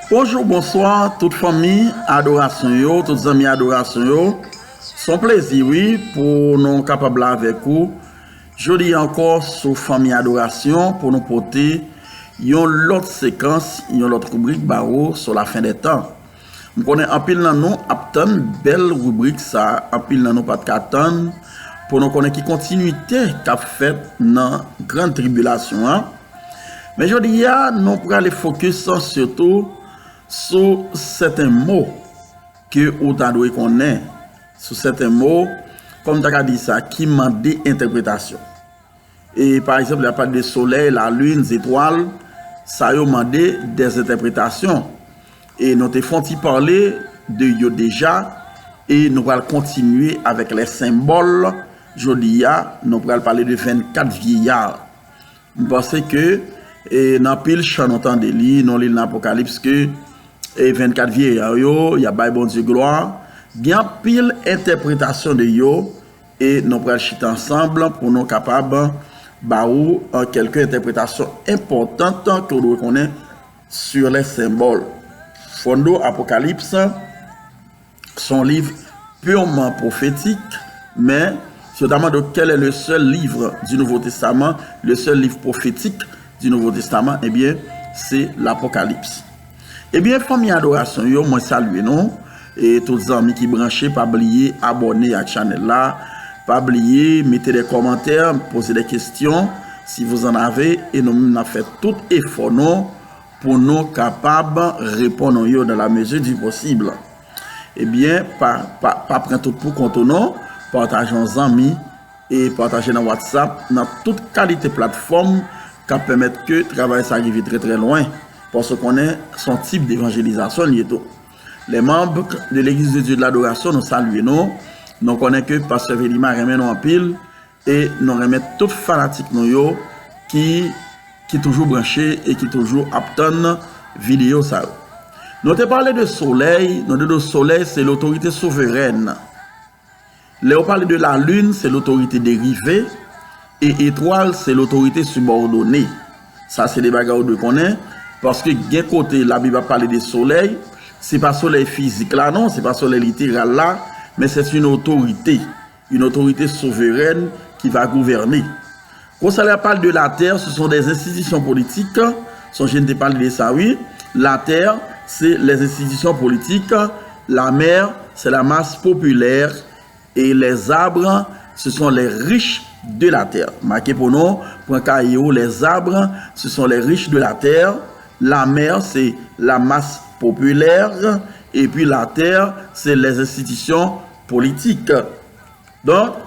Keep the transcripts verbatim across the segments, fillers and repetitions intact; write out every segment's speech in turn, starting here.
Bonjou, bonswa, tout fanmi adorasyon yo, tout zanmi adorasyon yo. Se yon plezi, wi, pou nou kapab la avèk ou jodi a ankò sou Fanmi Adorasyon pou nou pote yon lòt sekans, yon lòt ribrik ba ou sou Lafen dè tan. M konnen anpil nan nou ap tann bèl ribrik sa, anpil nan nou pa t ka tann pou nou konnen ki kontinite k ap fèt nan gran tribilasyon an. Men jodi a, nou prale fokis sitou sou sèten mo ke ou ta dwe konnen, sou sèten mo, kòm ta ka di sa, ki mande entèpretasyon. E pa egzanp, lè y ap pale de solèy, lalin, zetwal, sa yo mande dèzentèpretasyon. E nou te fè yon ti pale de yo deja, e nou pral kontinye avèk lè senbòl. Jodi a, nou pral pale de vennkat vyeya. M panse ke e, nan pil chan nou tande li, nou li l nan Apokalips ke e, vennkat vyeya yo, y ap bay Bondye glwa. Gen anpil entèpretasyon de yo, e nou pral chita ansanm pou nou kapab ba ou an kèlke entèpretasyon enpòtan ke w dwe konnen sur les symboles. Fò n di w Apokalips se yon liv purement prophétique, men si yo ta mande w quel est le seul livre du Nouveau Testament, le seul livre prophétique du Nouveau Testament, ebyen, se Lapokalips. Ebyen, fanmi adorasyon yo, mwen salye nou. E tout zanmi ki branche, pa bliye abòne ak chanèl la. Pa bliye mete de kòmantè, poze de kesyon si vous en avez, e nou menm n ap fè tout efò nou pou nou kapab reponn ou yo dans la mesure du possible. Ebyen, pa, pa, pa pran tout pou kont ou non. Pataje yon zanmi e pataje nan WhatsApp, nan tout kalite platfòm k ap pèmèt ke travay sa rive trè, trè lwen. Paske w konnen, se yon tip devanjelizasyon li ye tou. Les membres de l'Église de Dieu de l'Adoration, nou salye nou. Nou konnen ke Pastè Velima renmen nou anpil e nou renmen tout fanatik nou yo ki, ki toujou branche e ki toujou ap tann videyo sa yo. Nou te pale de solèy, nou te di solèy se lotorite souverèn. Lè yo pale de lalin, se lotorite derive, e etwal, se lotorite sibòdone. Sa se de bagay ou dwe konnen, paske gen kote Labib ap pale de solèy, se pa solèy fizik la non, se pa solèy literal la, men c'est une autorité, une autorité souveraine qui va gouverner. Konsa, lè y ap pale de latè, se sont des institutions politiques. Sonje n te pale de sa, wi. Latè, se les institutions politiques. La mer, c'est la masse populaire. Et les arbres, ce sont les riches de la terre. Make pou nou, pran kaye ou, les arbres, ce sont les riches de la terre. La mer, c'est la masse populaire. Et puis la terre, c'est les institutions politiques. Donk,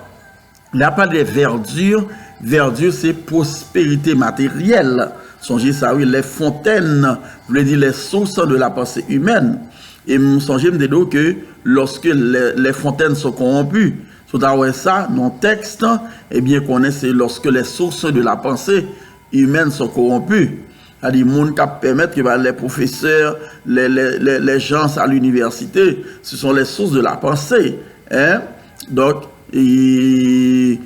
lè y ap pale de verdure, verdure se pwosperite materyèl. Sonje sa, wi, les fontaines vle di les sources de la pensée humaine. E m sonje m te di w ke lorsque les, les fontaines sont corrompues, si w ta wè sa nan tèks, ebyen, konnen se lorsque les sources de la pensée humaine sont corrompues. Sa di moun k ap pèmèt ke ba les professeurs, les, les, les, les gens à l'université, ce sont les sources de la pensée. Hein? Donk, e,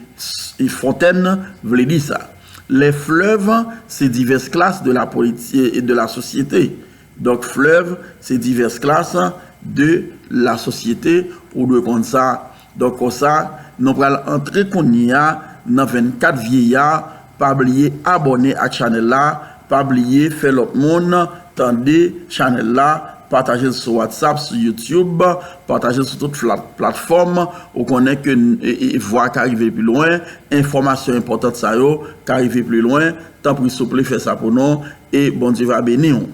e fontaine vle di sa. Les fleuves, c'est diverses classes de la politi-, de la société. Donk, fleuve, se diverses classes de la société, ou dwe konn sa. Donk, konsa, nou pral antre kounye a nan vennkat vyeya. Pa bliye abòne ak chanèl la. Pa bliye fè lòt moun tande chanèl la. Pataje l sou WhatsApp, sou YouTube, pataje l sou tout fla-, platfòm. Ou konnen ke, e, e, vwa ka rive pi lwen, enfòmasyon enpòtan sa yo ka rive pi lwen. Tanpri, souple, fè sa pou nou, e Bondye va beni w.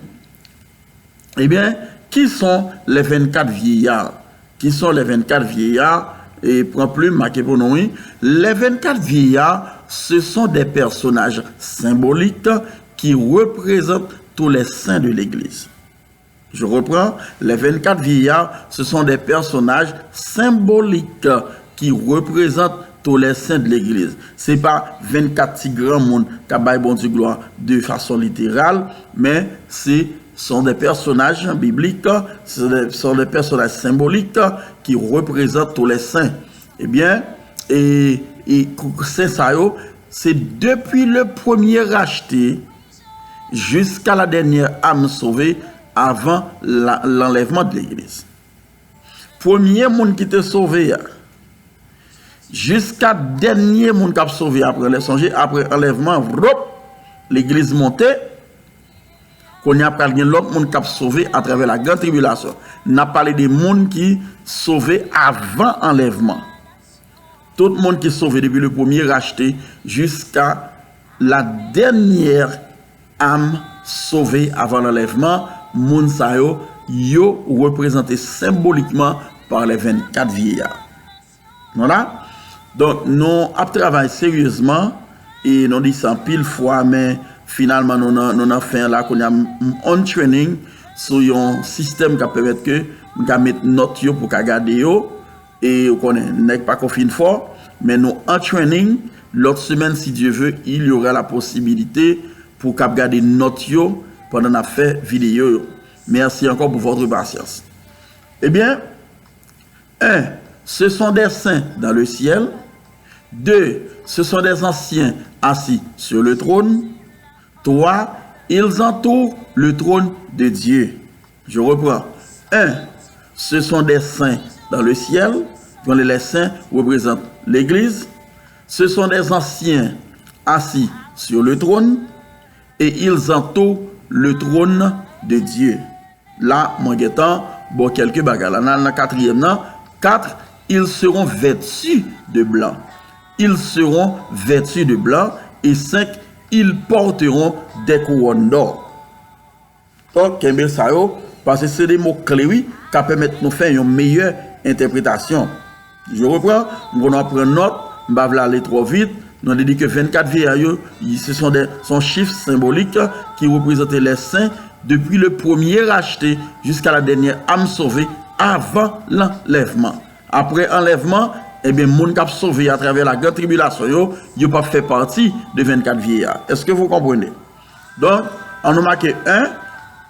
Ebyen, qui sont les vingt-quatre vieillards? Qui sont les vingt-quatre vieillards? E pran plim, make pou nou, wi. Les vingt-quatre vieillards, ce sont des personnages symboliques qui représentent tous les saints de l'Église. Je reprends, les vingt-quatre vieillards, ce sont des personnages symboliques qui représentent tous les saints de l'Église. Se pa vennkat ti granmoun k ap bay Bondye glwa de fason literal, men se sont des personnages bibliques, ce sont des, sont des personnages symboliques qui représentent tous les saints. Ebyen, e, e kou-, sen sa yo, se depi le premier racheté jusqu'à la dernière âme sauvée, avan la- lanlèvman de legliz. Premye moun ki te sove a, jiska dènye moun k ap sove apre anlè- sonje, apre anlèvman, vwop, legliz monte. Kounye a pral gen lòt moun k ap sove atravè la grande tribulation. N ap pale de moun ki sove avan anlèvman. Tout moun ki sove depi le premye rachte jiska la dènyè am sove avan lanlèvman, moun sa yo, yo reprezante senbolikman pa le vennkat vyeya. Nou la? Donk, nou ap travay seryezman e nou di sa anpil fwa, men finalman nou nan, nou nan fen an la, kounye a m on training sou yon sistèm k ap pèmèt ke m ka met nòt yo pou ka gade yo. E ou konnen, nèg pa ko fin fò, men nou an training. Lòt semèn, si Dye ve, il y aura la posibilite pou k ap gade nòt yo pandan n ap fè videyo yo. Merci encore pour votre patience. Ebyen, un, ce sont des saints dans le ciel. Deux, ce sont des anciens assis sur le trône. Trois, ils entourent le trône de Dieu. Je reprends. Un, ce sont des saints dans le ciel. Donc, les saints représentent l'Église. Ce sont des anciens assis sur le trône et ils entourent le trône de Dieu. La, mwen gentan ba w kèlke bagay la. N al nan katriyèm nan. Quatre, ils seront vêtus de blanc. Ils seront vêtus de blanc. Et cinq, ils porteront des couronnes d'or. Donk, kenbe sa yo, paske se de mo kle, wi, k ap pèmèt nou fè yon meyè entèpretasyon. Je reprends, m konn w ap pran nòt, m pa vle ale twò vit. Nou te di ke vennkat vyeya yo, se son de, son chif senbolik ki reprezante les saints depuis le premier racheté jusqu'à la dernière âme sauvée avant l'enlèvement. Apre anlèvman, ebyen, moun k ap sove atravè la grande tribulation yo, yo p ap fè pati de vennkat vyeya. Est-ce que vous comprenez? Donk, an nou make un,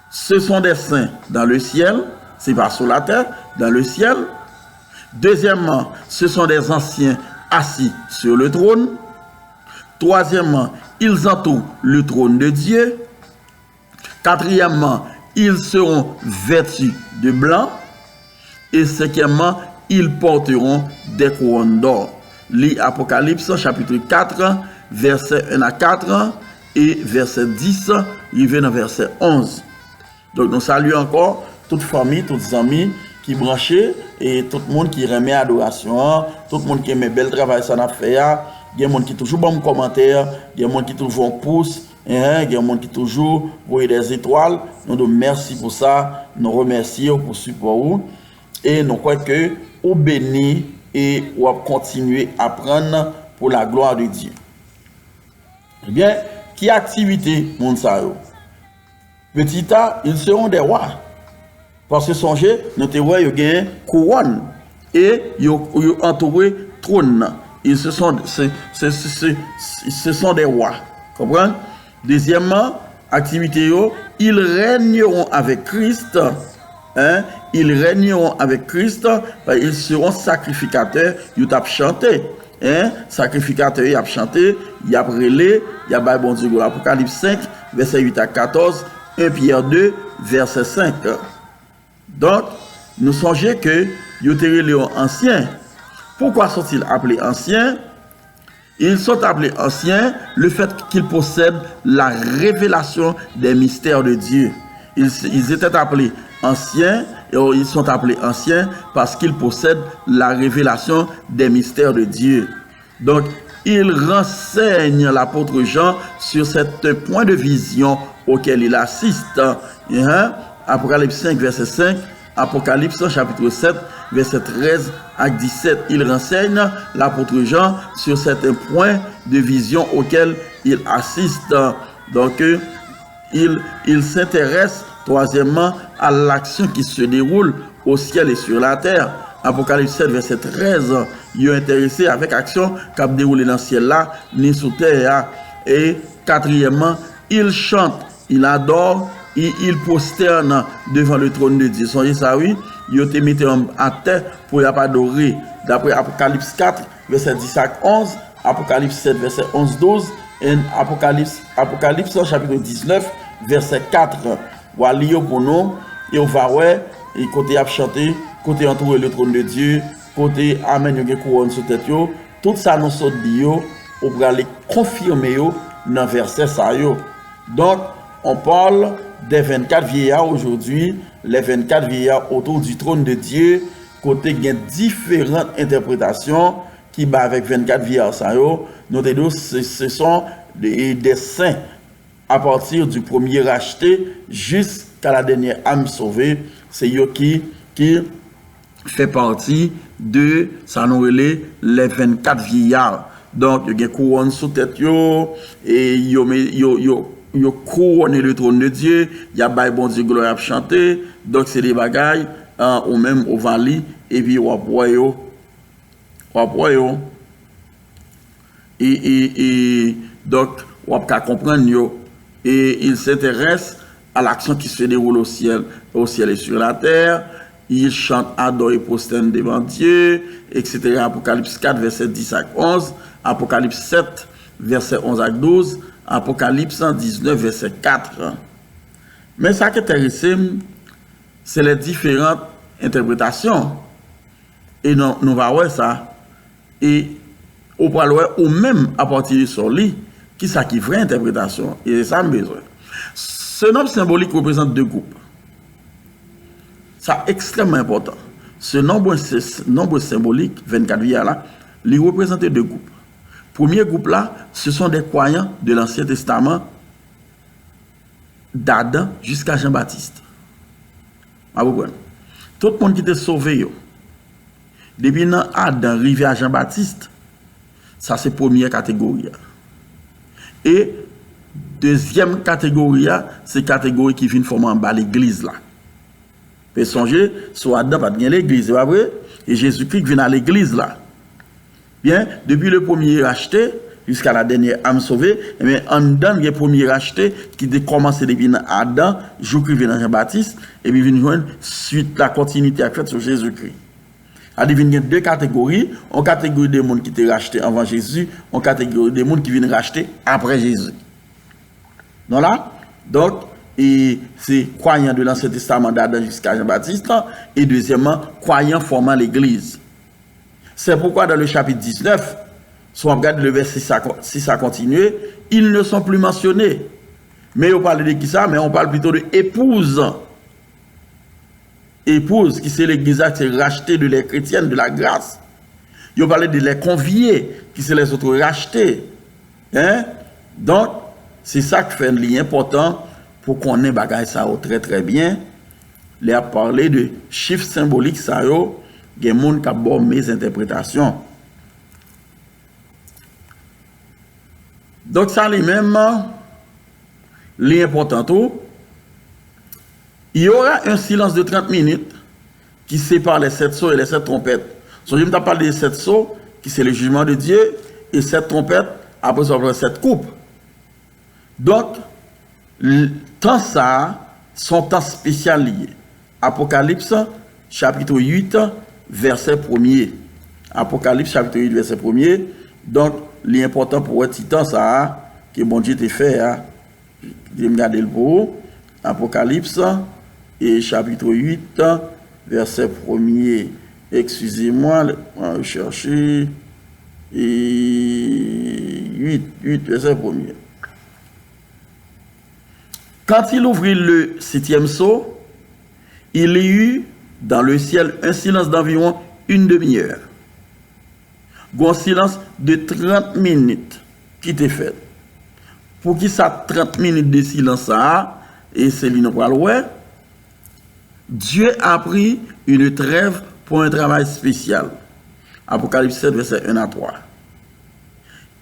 ce sont des saints dans le ciel, se pa sou latè, dans le ciel. Dezyèmman, ce sont des anciens assis sur le trône. Twazyèmman, ils entourent le trône de Dieu. Quatrièmement, ils seront vêtus de blanc. Et cinquièmement, ils porteront des couronnes d'or. Li Apokalips chapit kat, vèsè un a kat e vèsè dis rive nan vèsè onz. Donk, nou salye ankò tout fanmi, tout zanmi ki branche, e tout moun ki renmen adorasyon an, tout moun ki renmen bèl travay sa n ap fè a. Gen moun ki toujou ban m kòmantè, gen moun ki toujou yon pous, enhen, gen moun ki toujou voye dè zetwal. Nou di w mèsi pou sa, nou remèsye w pou sipò ou, e nou kwè ke ou beni e w ap kontinye aprann pour la gloire de Dieu. Ebyen, ki aktivite moun sa yo? Petit a, ils seront des rois. Paske sonje, nou te wè yo gen kouwòn e yo, yo antoure twòn nan. Ils se sont, se, se, se, se, ce sont des rois. Konprann? Dezyèmman, aktivite yo, ils régneront avec Christ. Hein? Ils régneront avec Christ, ils seront sacrificateurs, yo t ap chante. Hein? Sakrifikatè yo, y ap chante, y ap rele, y ap bay Bondye glwa. Apokalips senk, vèsè uit a katòz, un Pyè de, vèsè senk. Donk, nou sonje ke yo te rele yo ansyen. Pourquoi sont-ils appelés anciens? Ils sont appelés anciens le fait qu'ils possèdent la révélation des mystères de Dieu. Ils, ils étaient appelés anciens, et ils sont appelés anciens parce qu'ils possèdent la révélation des mystères de Dieu. Donc, ils renseignent l'apôtre Jean sur certains points de vision auxquels il assiste. Hein? Apocalypse cinq, verset cinq, Apocalypse chapitre sept, verset treize à dix-sept. Il renseigne l'apôtre Jean sur certains points de vision auxquels il assiste. Donc, euh, il, il s'intéresse, troisièmement, à l'action qui se déroule au ciel et sur la terre. Apocalypse sept, verset treize, yo enterese avèk aksyon k ap dewoule nan syèl la, ni sou tè a. E katriyèmman, il chante, il adore, et il prosterne devant le trône de Dieu. Sonje sa, wi, yo te mete yo atè pou y ap adore. Daprè Apokalips kat, vèsè dis ak onz, Apokalips sèt, vèsè onz, douz, e Apokalips, Apokalips, chapit diznèf, vèsè kat. W a li yo pou nou, e w va wè, e kote y ap chante, kote antoure le trône de Dieu, kote amèn yo gen kouwòn sou tèt yo, tout sa nou sot di yo, ou prale konfime yo nan vèsè sa yo. Donc, on parle des vingt-quatre vieillards aujourd'hui, les vingt-quatre vieillards autour du trône de Dieu, kote gen diferan entèpretasyon ki bay avèk vennkat vyeya sa yo, nou te di w, ce, ce sont des, des saints à partir du premier racheté jusqu'à la dernière âme sauvée, se yo ki, ki fè pati de sa nou rele les vingt-quatre vieillards. Donk, yo gen kouwòn sou tèt yo, e yo, yo, yo, yo kouwone le trône de Dieu, y ap bay Bondye glwa, y ap chante. Donk, se de bagay, an, ou menm, ou va li, epi w ap wè yo, w ap wè yo. E, e, e, donk, w ap ka konprann yo. Et ils s'intéressent à l'action qui se déroule au ciel, au ciel et sur la terre. Ils chantent, adorent et prosternent devant Dieu, et cetera. Apokalips kat, vèsè dis ak onz, Apokalips sèt, vèsè onz ak douz, Apokalips diznèf, vèsè kat. Men sa ki enterese m, se les différentes interprétations. E nou, nou va wè sa. E ou pral wè ou menm, apati de sa w li, kisa ki vrè entèpretasyon. E se sa m bezwen. Ce nombre symbolique représente deux groupes. Sa ekstrèmman enpòtan. Ce nombre, ce nombre symbolique, vennkat vyeya la, li reprezante de gwoup. Premye gwoup la, ce sont des croyants de l'Ancien Testament, d'Adam jusqu'à Jean-Baptiste. W ap konprann? Tout moun ki te sove yo, depi nan Adan rive a Jan Batis, sa se premyè kategori a. E dezyèm kategori a, se kategori ki vin fòme anba legliz la. Fè sonje, sou Adan pa t gen legliz, se pa vre? E Jezikri ki vin a legliz la. Byen, depi le premier racheté jusqu'à la dernière âme sauvée, ebyen, anndan gen premye rachte ki te kòmanse depi nan Adan, jouk rive nan Jan Batis, epi vin jwenn swit la, kontinite a k fèt sou Jezikri. Sa di vin gen de kategori, yon kategori de moun ki te rachte anvan Jezi, yon kategori de moun ki vin rachte apre Jezi. Nou la? Donk, e se kwayan de Lansyen Testaman, d'Adan jiska Jan Batis, e dezyèmman, kwayan fòman legliz. C'est pourquoi dans le chapitre dix-neuf, si w ap gade le verset six à, six à continuer, ils ne sont plus mentionnés. Men yo pale de kisa? Men on parle plutôt de épouse. Épouse, ki se legliz la, ki se racheté de les chrétiennes de la grâce. Yo pale de les conviés, ki se les autres rachetés. Hein? Donk, se sa k fè li enpòtan pou konnen bagay sa yo trè, trè byen. Lè y ap pale de chif senbolik sa yo, gen moun k ap ba w mezentèpretasyon. Donk, sa li menm, li enpòtan tou. Il y aura un silence de trente minutes qui sépare les sept sceaux et les sept trompettes. Sonje m t ap pale de sèt so, ki se le jijman de Dye, e sèt twonpèt, apre sa, w ap pran sèt koup. Donk, l-, tan sa a, se yon tan espesyal li ye. Apokalips, chapit uit, vèsè premye. Apokalips, chapit uit, vèsè premye. Donk, li enpòtan pou w wè ti tan sa a ke Bondye te fè a. Kite m gade l pou ou. Apokalips, e chapit uit, vèsè premye. Excusez-moi, mwen chèche. E uit, uit, vèsè premye. Quand il ouvrit le septième sceau, il y eut dans le ciel un silence d'environ une demi-heure. Gon silans de trant minit ki te fèt. Poukisa trant minit de silans sa a? E se li nou pral wè. Dieu a pris une trêve pour un travail spécial. Apocalypse sept, versets un à trois.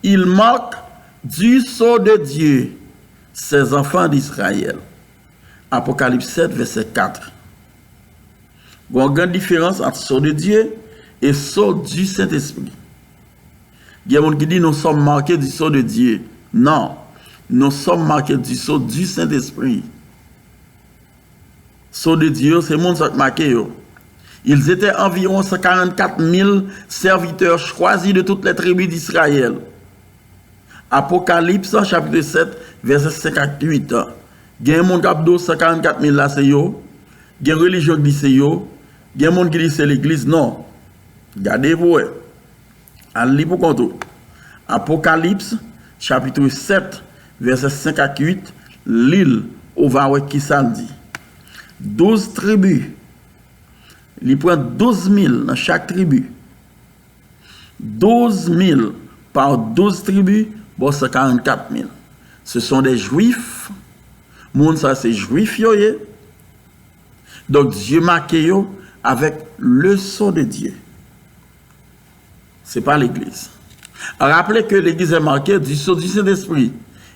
Il marque du sceau de Dieu ses enfants d'Israël. Apokalips sèt, vèsè kat. Gon gran diferans ant sceau de Dieu et sceau du Saint-Esprit. Gen moun ki di, nous sommes marqués du sceau de Dieu. Non, nous sommes marqués du sceau du Saint-Esprit. Sceau de Dieu, se moun sa k make yo. Ils étaient environ cent quarante-quatre mille serviteurs choisis de toutes les tribus d'Israël. Apokalips, chapit sèt, vèsè senk ak uit. Gen moun k ap di w san karannkat mil la se yo. Gen relijyon ki di se yo. Gen moun ki di se legliz. Non. Gade pou wè. Al li pou kont ou. Apokalips, chapit sèt, vèsè senk ak uit, li l, ou va wè kisa l di. Douz tribi. Li pran douz mil nan chak tribi. Douz mil pa douz tribi, ba w san karannkat mil. Ce sont des Juifs. Moun sa se Jwif yo ye. Donk, Dye make yo avèk le sang de Dieu. Se pa legliz. Raple ke legliz est marquée du sceau du Saint-Esprit.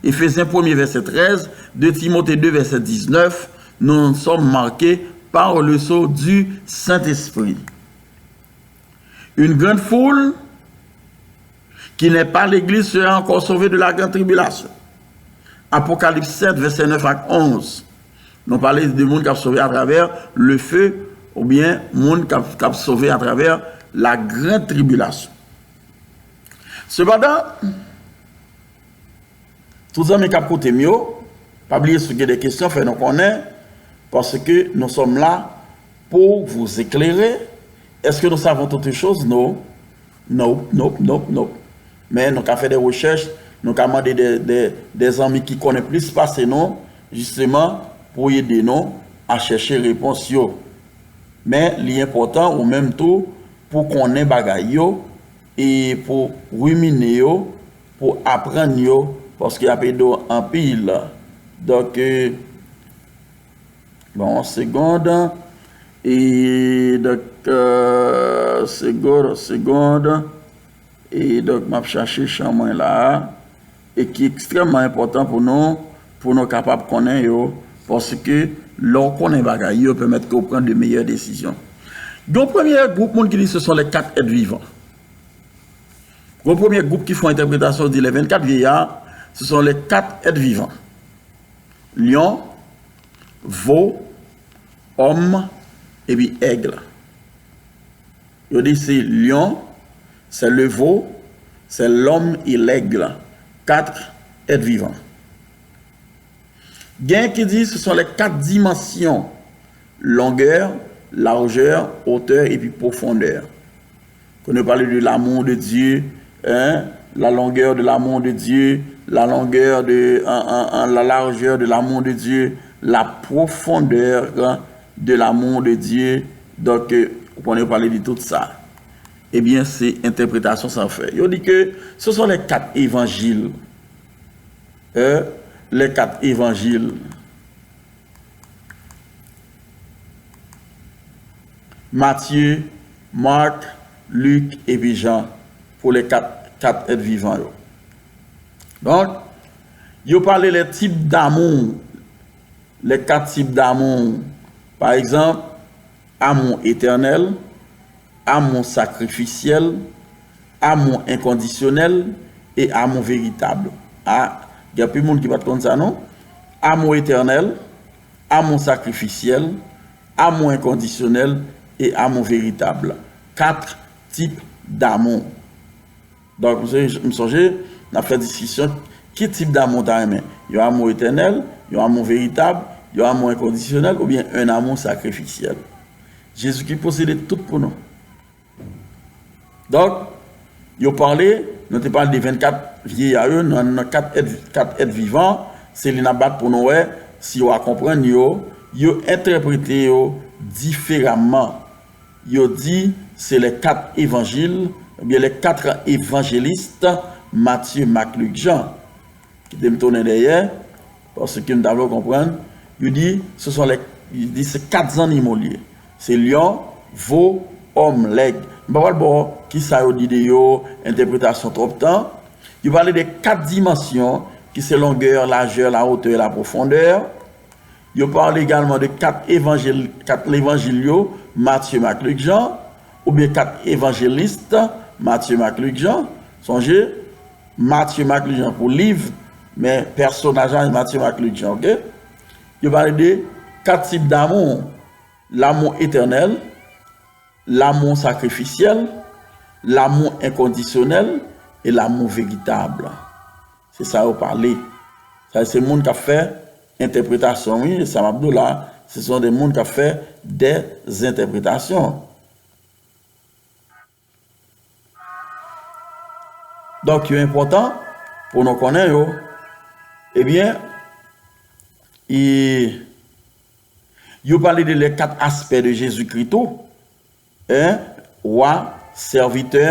Efezyen premye vèsè trèz, de Timote de vèsè diznèf, nous sommes marqués par le sceau du Saint-Esprit. Une grande foule qui n'est pas l'Église sera encore sauvée de la grande tribulation. Apokalips sèt, vèsè nèf ak onz. Nou pale de moun k ap sove atravè le feu, oubyen moun k ap, k ap sove atravè la grande tribulation. Sepandan, tout zanmi k ap koute m yo, pa bliye si w gen de kesyon, fè nou konnen, paske nous sommes là pour vous éclairer. Est-ce que nous savons toutes choses? Non. Nope, nope, nope, nope. Men nou ka fè de rechèch, nou ka mande de, de, de zanmi ki konnen plis pase nou, jisteman, pou ede nou a chèche repons yo. Men li enpòtan ou menm tou pou konnen bagay yo, e pou rimine yo, pou aprann yo, paske y ap ede w anpil. Donk, e, bon, yon segond. E donk, e, segond, segond. E donk, m ap chache chan mwen la a. E ki ekstrèmman enpòtan pou nou, pou nou kapab konnen yo, paske lè w konnen bagay yo, pèmèt ke w pran de meyè desizyon. Gen yon premye gwoup moun ki di ce sont les quatre êtres vivants. Gon premye gwoup ki fè yon entèpretasyon, di les vingt-quatre vieillards, ce sont les quatre êtres vivants. Lyon, vo, òm, epi èg. Yo di se lyon, c'est le veau, c'est l'homme et l'aigle. Quatre êtres vivants. Gen ki di ce sont les quatre dimensions, longueur, largeur, hauteur epi profondeur. Quand nous parlons de l'amour de Dieu, hein, la longueur de l'amour de Dieu, la longueur de, en, en, en, la largeur de l'amour de Dieu, la profondeur de l'amour de Dieu. Donk, euh, ou konnen yo pale de tout sa. Ebyen, se entèpretasyon sa yo fè. Yo di ke ce sont les quatre évangiles. Euh, les quatre évangiles. Matye, Mak, Lik epi Jan, pou lè kat, kat èt vivan yo. Donk, yo pale lè tip damou, lè kat tip damou. Pa egzanp, amou etènèl, amou sakrifisyèl, amou enkondisyonèl e amou veritab. A, gen anpil moun ki pa t konn sa non. Amou etènèl, amou sakrifisyèl, amou enkondisyonèl e amou veritab. Kat tip damou. Donk, m sonje, m sonje, n ap fè diskisyon ki tip damou w ta renmen. Yon amou etènèl, yon amou veritab, yon amou enkondisyonèl oubyen un amour sacrificiel. Jezikri posede tout pou nou. Donk, yo pale, nou te pale de vennkat vyeya yo, nan, nan kat èt, kat èt vivan, se li n ap bat pou nou wè si w a konprann yo, yo entèprete yo diferaman. Yo di se les quatre évangiles, oubyen les quatre évangélistes, Matye, Mak, Lik, Jan. Kite m tounen dèyè, paske m ta vle w konprann. Yo di, ce sont les, yo di se kat zannimo l ye. Se lyon, vo, òm, lèg. M pa pral ba w kisa yo di de yo, entèpretasyon twòp tan. Yo pale de kat dimansyon, ki se longueur, largeur, la hauteur et la profondeur. Yo pale egalman de kat evanjil, kat levanjil yo, Matye, Mak, Lik, Jan, oubyen kat evanjelis, Matye, Mak, Lik, Jan. Sonje, Matye, Mak, Lik, Jan pou liv, men pèsonaj la Matye, Mak, Lik, Jan, oke? Yo pale de kat tip damou, l'amour éternel, l'amour sacrificiel, l'amour inconditionnel et l'amour véritable. Se sa yo pale. Sa se moun k ap fè entèpretasyon, wi, sa m ap di w la, se son de moun k ap fè dèzentèpretasyon. Donk, yo enpòtan pou nou konnen yo. Ebyen, e, yo pale de les quatre aspects de Jésus-Christ tou. Hein? Wa, sèvitè,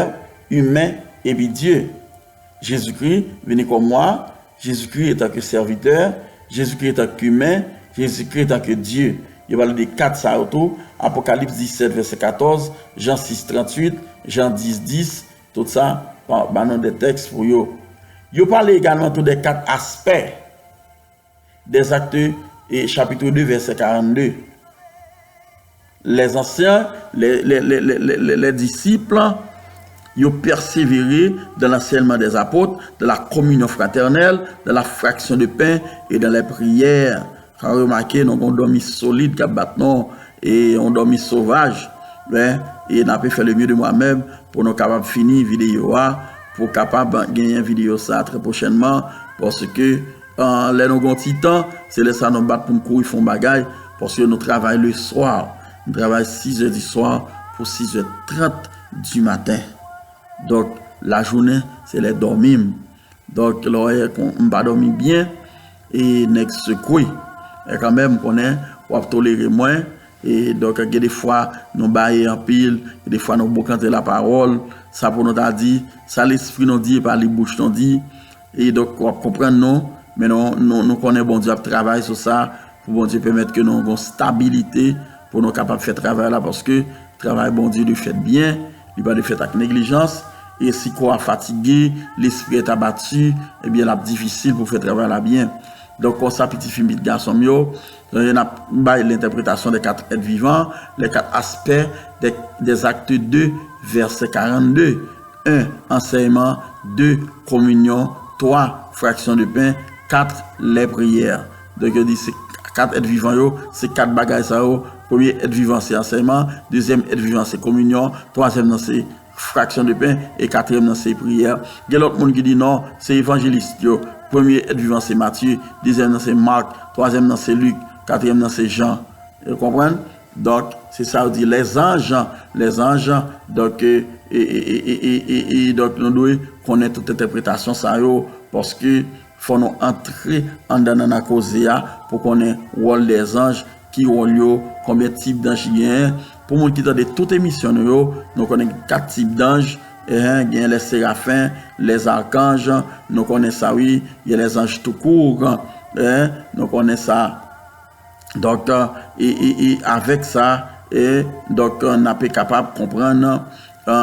imen, epi Dye. Jezikri vini kòm wa, Jezikri etanke sèvitè, Jezikri etanke imen, Jezikri etanke Dye. Yo pale de kat sa yo tou, Apokalips disèt vèsè katòz, Jan sis tranntuit, Jan dis dis, tout sa pa ba nou de tèks pou yo. Yo pale egalman tou de kat aspè. Des Actes, e, chapitre deux, verset quarante-deux. Les anciens, les, les, les, les, les, les, les disciples, ils ont persévéré dans l'enseignement des apôtres, dans la communion fraternelle, dans la fraction de pain et dans les prières. Ka remake, nou gen yon dòmi solid k ap bat nou, e yon dòmi sovaj. Men, e n ape fè le mieux de moi-même pou nou kapab fini videyo a, pou kapab genyen videyo sa trè pwochènman, paske, ah, lè nou gen yon ti tan, se lè sa nou bat pou n kouri fè yon bagay, paske nou travay le soir. Nou travay sis è di swa pou sis è trant di maten. Donk, lajounen, se lè dòmi m. Donk, lè w wè kon m pa dòmi byen, e nèg sekwe. E kanmenm, m konnen w ap tolere mwen. E donk, gen de fwa, nou baye anpil, gen de fwa, nou bokante lapawòl. Sa pou nou ta di, sa lespri nou di, e pa li bouch nou di. E donk, w ap konprann nou, men nou, nou, nou konnen Bondye ap travay sou sa, pou Bondye pèmèt ke nou gen stabilite, pou nou kapab fè travay la, paske travay Bondye dwe fèt byen, li pa dwe fèt ak neglijans, e si kò a fatige, lespri est abattu, ebyen, l ap difisil pou fè travay la byen. Donk, konsa, pitit fi m, pitit gason m yo, n ap bay l'interprétation des quatre êtres vivants, les quatre aspects des, des Actes deux, verset quarante-deux. Un, enseignement. Deux, communion. Trois, fraction de pain. Quatre, les prières. Donk, yo di se kat èt vivan yo, se kat bagay sa yo. Premye èt vivan se ansèyman, dezyèm èt vivan se kominyon, twazyèm nan se fraksyon de pen, e katriyèm nan se priyè. Gen lòt moun ki di non, se evanjelis yo. Premye èt vivan se Matye, dezyèm nan se Mak, twazyèm nan se Lik, katriyèm nan se Jan. Ou konprann? Donk, se sa yo di lèzanj, lèzanj, donk, e, e, donk, nou dwe konnen tout entèpretasyon sa yo, paske fò nou antre anndan nannan koze a pou konnen wòl dèzanj, ki wòl yo, konbyen tip danj ki genyen. Pou moun ki tande tout emisyon nou yo, nou konnen gen kat tip danj, eh, gen les séraphins, les archanges, nou konnen sa wi, gen les anges tout court, eh, nou konnen sa. Donk, e, e, e avèk sa, e, donk, n ap kapab konprann, e,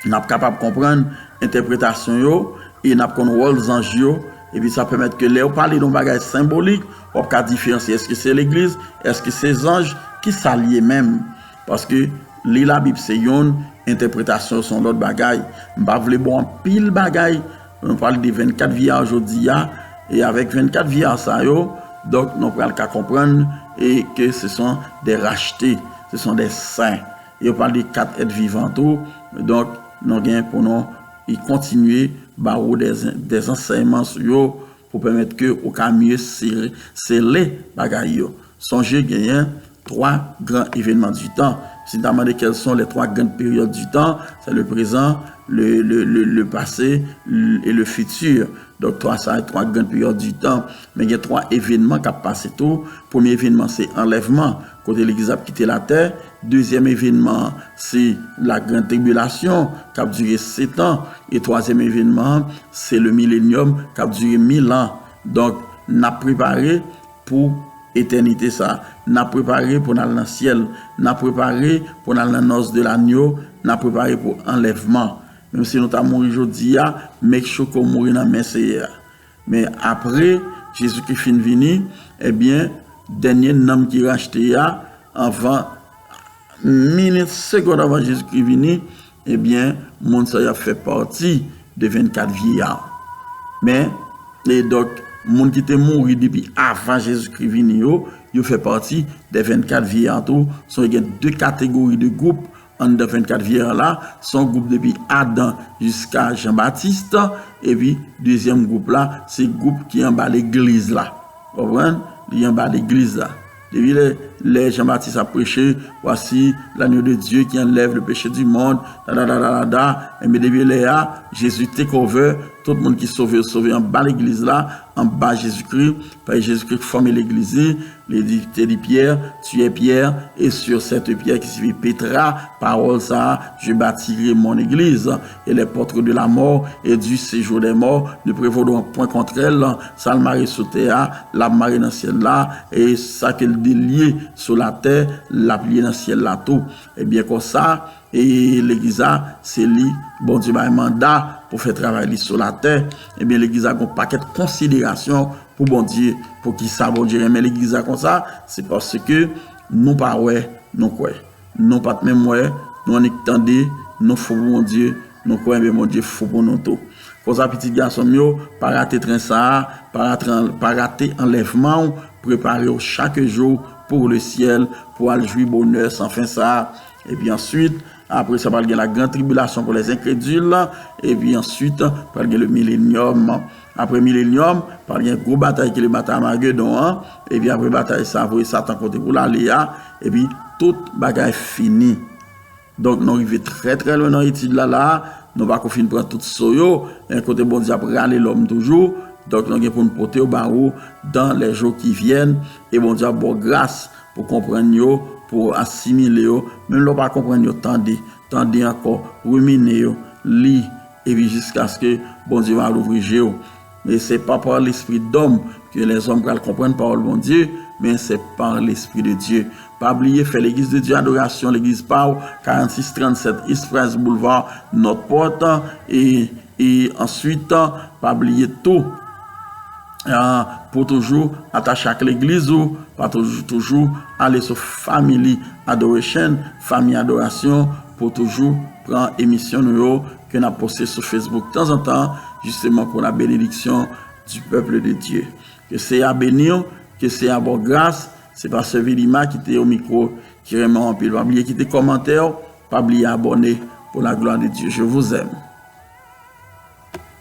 n ap kapab konprann entèpretasyon yo, e n ap konn wòl zanj yo, epi sa pèmèt ke lè yo pale de yon bagay senbolik, w ap ka diferansye èske se legliz, èske se zanj, ki sa l ye menm? Paske li Labib se youn, entèpretasyon se yon lòt bagay. M pa vle ba w anpil bagay, nou pale de vennkat vye a jodi a, e avèk vennkat vye a sa yo, donk, nou pral ka konprann e ke se son des rachetés, se son des saints. Yo pale de kat èt vivan tou, donk, nou gen pou nou e kontinye ba ou des, des ansèyman sou yo pou pèmèt ke ou ka mye sere, sele bagay yo. Sonje genyen twa gran evènman di tan. Si n ta mande quelles sont les trois grandes périodes du temps, c'est le présent, le, le, le, le passé, le, et le futur. Donk, twa sa, twa grann peryòd di tan. Men gen twa evènman k ap pase tou. Premye evènman, se anlèvman, kote legliz ap kite latè. Dezyèm evènman, se la grande tribulation, k ap dire sèt an. E twazyèm evènman an, se le milenyòm, k ap dire mil an. Donk, n ap prepare pou etènite sa. N ap prepare pou n al nan syèl. N ap prepare pou n al nan nòs de lanyo. N ap prepare pou anlèvman. Menm si nou ta mouri jodi a, make sure ke w mouri nan men Seyè a. Men apre Jezikri fin vini, ebyen, dènye nanm ki rachte a, anvan minit, segonn anvan Jezikri vini, ebyen, moun sa yo ap fè pati de vennkat vye a. Men, e donk, moun ki te mouri depi avan Jezikri vini yo, yo fè pati de vennkat vye a tou. So, gen de kategori de gwoup anndan vennkat vye a la. Se yon gwoup depi Adan jiska Jan Batis, epi dezyèm gwoup la, se gwoup ki anba legliz la. Konprann? Li anba legliz la. Depi lè, lè Jan Batis ap preche, voici l'agneau de Dieu qui enlève le péché du monde, da, da, da, da, da, da. Enben, depi lè a, Jezi take over, tout moun ki sove, yo sove anba legliz la, anba Jezikri. Paske Jezikri k fòme legliz li, li di, te di Pyè, tu es Pierre, et sur cette pierre, ki siyifi Petra, pawòl sa a, je bâtirai mon église, et les portes de la mort et du séjour des morts ne prévaudront point contre elle. Sa l mare sou tè a, l ap mare nan syèl la, e sa ke l delye sou latè, l ap lye nan syèl la tou. Ebyen, konsa, e legliz la, se li Bondye bay manda pou fè travay li sou latè. Ebyen, legliz la gen yon pakèt konsiderasyon pou Bondye. Poukisa Bondye renmen legliz la konsa? Se paske nou pa wè, nou kwè. Nou pa t menm wè, nou annik tande, nou fou pou Bondye, nou kwè, men Bondye fou pou nou tou. Konsa, pitit gason m yo, pa rate tren sa a, pa rate, pa rate anlèvman w, prepare w chak jou pour le ciel, pou al jwi bonè san fen sa a. Epi answit, apre sa, pral gen la grande tribulation pour les incrédules, epi answit, pral gen le milenyòm. Apre milenyòm, pral gen gwo batay ki le batay Amagedon an, epi apre batay sa, voye Satan kote pou l ale a, epi tout bagay fini. Donk, nou rive trè, trè lwen nan etid la, la, nou pako fin pran tout so yo, en, kote Bondye ap rale lòm toujou. Donk, nou gen pou n pote yo ba ou dans les jours qui viennent, e Bondye ap ba w gras pou konprann yo, pou asimile yo. Menm lè w pa konprann yo, tande, tande ankò, rimine yo, li, epi jiskaske Bondye va louvri je w. Et c'est pas par l'esprit d'homme que les hommes pral konprann pawòl Bondye, men c'est par l'Esprit de Dieu. Pa bliye fè Legliz de Dye Adorasyon, legliz pa w, karannsis trannsèt East Price Boulevard, Nòtpòt, e, e answit, pa bliye tou, ah, pou toujou atache ak legliz ou, pa toujou, toujou ale sou Family Adoration, Fanmi Adorasyon, pou toujou pran emisyon nou yo ke n ap poste sou Facebook tanzantan, jisteman pou la bénédiction du peuple de Dieu. Ke Seyè a beni w, ke Seyè a ba w gras. Se pastè Vilima ki te o mikwo, ki renmen w anpil. Pa bliye kite kòmantè w, pa bliye abòne. Pour la gloire de Dieu, je vous aime.